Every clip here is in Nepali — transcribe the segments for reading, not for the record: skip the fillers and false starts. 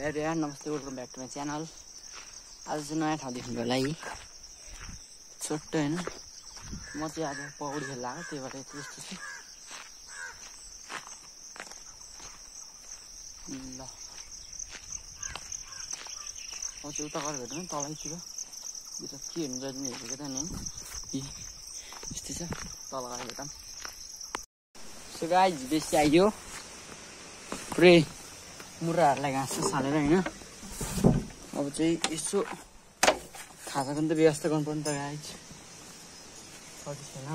एभ्रिवान नमस्ते welcome back to my channel. आज चाहिँ नयाँ ठाउँ देख्नु होला है, छोटो होइन। म चाहिँ आज पौडी खेल्न आएको, त्यही भएर त्यस्तो छ। ल म चाहिँ उता गएर भेटौँ तलैतिर, के हेर्नु जहिले हेरेको त नि यस्तै छ। तल गएर भेटौँ। सो गाइज बेसी आइयो, पुरै मुराहरूलाई घाँस हालेर होइन। अब चाहिँ यसो खाजाको त व्यवस्था गर्नुपर्ने त गाइज, कति छैन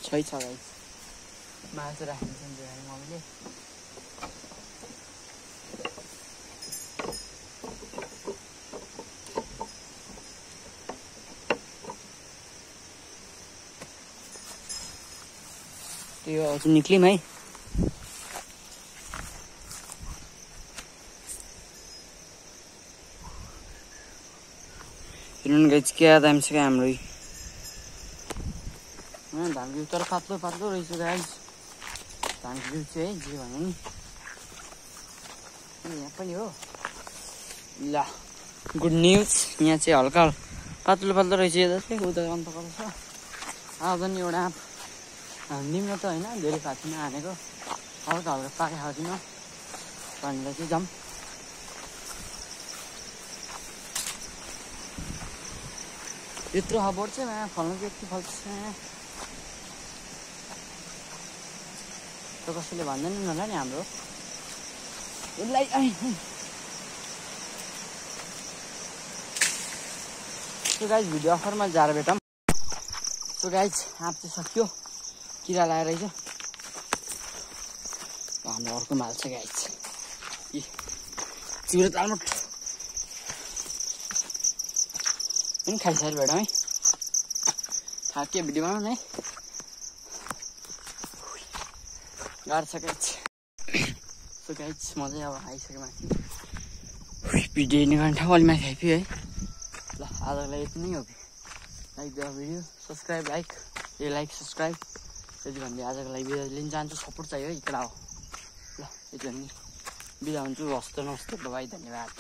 छ गाइज। मासु राखिन्छ मम्मीले। त्यो चाहिँ निक्ल्यौँ है। हेर्नु गाइज क्या दामी छ क्या हाम्रो धानको बिउ, तर पातलो पातलो रहेछ गाइज धानको बिउ चाहिँ है। जे भने नि यहाँ पनि हो। ल गुड न्युज, यहाँ चाहिँ हल्का पातलो पातलो रहेछ। यता चाहिँ उता अन्त कता छ। आज नि एउटा निम्न त होइन, धेरै पाथिन हानेको, हल्का हल्का पाके खाँदिन भनेर चाहिँ जाऊँ। यत्रो बढ्छ फल्नु चाहिँ यति फल्छ त कसैले भन्दैन होला नि हाम्रो उसलाई। सो गाइज भिडियो अफरमा जाएर भेटौँ। सो गाइज आँप चाहिँ सक्यो, किरा लगाएर रहेछ। हाम्रो अर्को माल छ गाइज, चिउरा तालमुट पनि खाइसकेर भेटौँ है। थाक्यो भिडियो बनाउनु है, गाह्रो छ गाइज। सो गाइज म चाहिँ अब आइसकेँ माथि, भिडियो हेर्ने गर्ने ठाउँ अलि माथि आइपुग्यो है। ल आजको लागि यति नै हो। Like the video, subscribe like subscribe यति भन्दै आजको लागि बिदा लिन चाहन्छु। सपोर्ट चाहियो है, इकडा हो। ल यति भन्ने बिदा हुन्छु। हस्त नमस्ते, बाई, धन्यवाद।